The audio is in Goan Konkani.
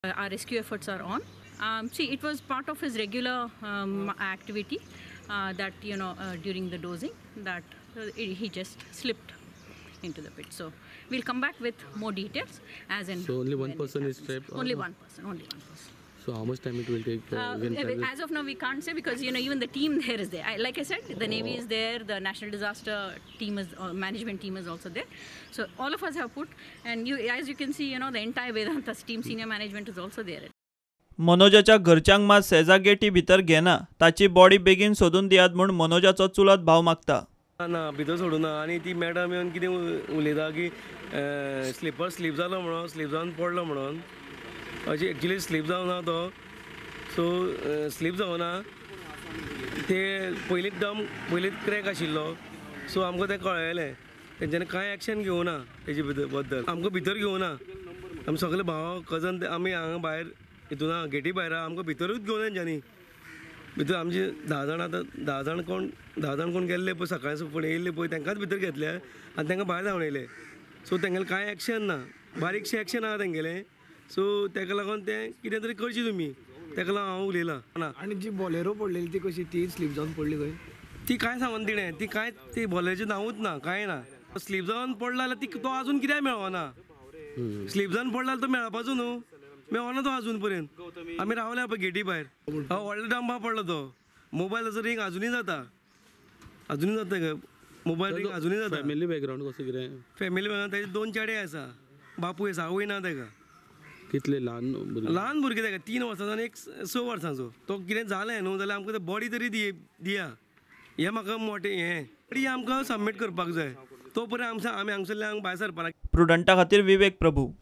Our rescue efforts are on. See, it was part of his regular activity that, you know, during the dozing that he just slipped into the pit. So we'll come back with more details as in. So only one when it person is happens. trapped? Only one person. Only one person. So how much time it will take? As of now, we can't say because, you know, even the team there is there. Like I said, the Navy is there, the National Disaster team is, management team is also there. So all of us have put, and you, as you can see, you know, the entire Vedanta's team, senior management is also there. मनोजाच्या घरच्यांक मात सेजा गेटी भितर घेना, ताची बॉडी बेगीन सोदून दियात म्हूण मनोजाचो चुलत भाव मागता. ना भितर सोडूना आनी ती मॅडम येवन कितें उलयता की स्लिपर स्लीप जालो म्हणून, स्लीप जावन पडलो म्हणून. अशी एक्चुली स्लीप जावना तो, सो स्लीप जावना ते पयलींच दम पयलींच क्रॅक आशिल्लो. सो आमकां तें कळयलें, तेंच्यांनी कांय एक्शन घेवना तेजे बद्दल, आमकां भितर घेवना. आमी सगळे भाव कजन आमी हांगा भायर हितून गेटी भायर आमकां भितरूच घेवना तेंच्यांनी. भितर आमचे 10 जाण आतां 10 जाण कोण 10 जाण कोण गेल्ले पळय सकाळी फुडें येयल्ले पळय तांकांच भितर घेतले आनी तांकां भायर धांवडयले. सो तेंगेलें कांय एक्शन ना, बारीकशें एक्शन आहा तेंगेलें. सो ताका लागून तें कितें तरी करचें तुमी, ताका लागून हांव उलयलां. ना आनी जी बॉलेरो पडलेली ती कशी, ती स्लीप जावन पडली खंय? ती कांय सांगून तिणें, ती कांय ती बॉलेराचें नांवूच ना, कांय ना. स्लीप जावन पडला जाल्यार ती तो आजून कित्याक मेळना? स्लीप जावन पडला जाल्यार तो मेळपाचो न्हू, मेळना तो आजून पर्यंत. आमी रावल्या पळय गेटी भायर, हय व्हडल्या डंबा पडलो तो. मोबायलाचो रिंग आजुनूय जाता, आजुनूय जाता मोबायल रिंग आजुनूय जाता. फॅमिली बॅकग्रावंड कसो कितें? फॅमिली बॅकग्रावंड ताजे 2 चेडे आसा, बापूय आसा, आवय ना ताका. कितले ल्हान भुरगे? ल्हान भुरगे ताका, 3 वर्सांचो आनी एक 6 वर्सांचो. तो कितें जालें न्हू जाल्यार आमकां बॉडी तरी दिया, हें म्हाका मोटें हें बॉडी आमकां सबमीट करपाक जाय. तो पर्यंत आमी हांगसरल्यान भायर सरपाक. प्रुडंटा खातीर विवेक प्रभू.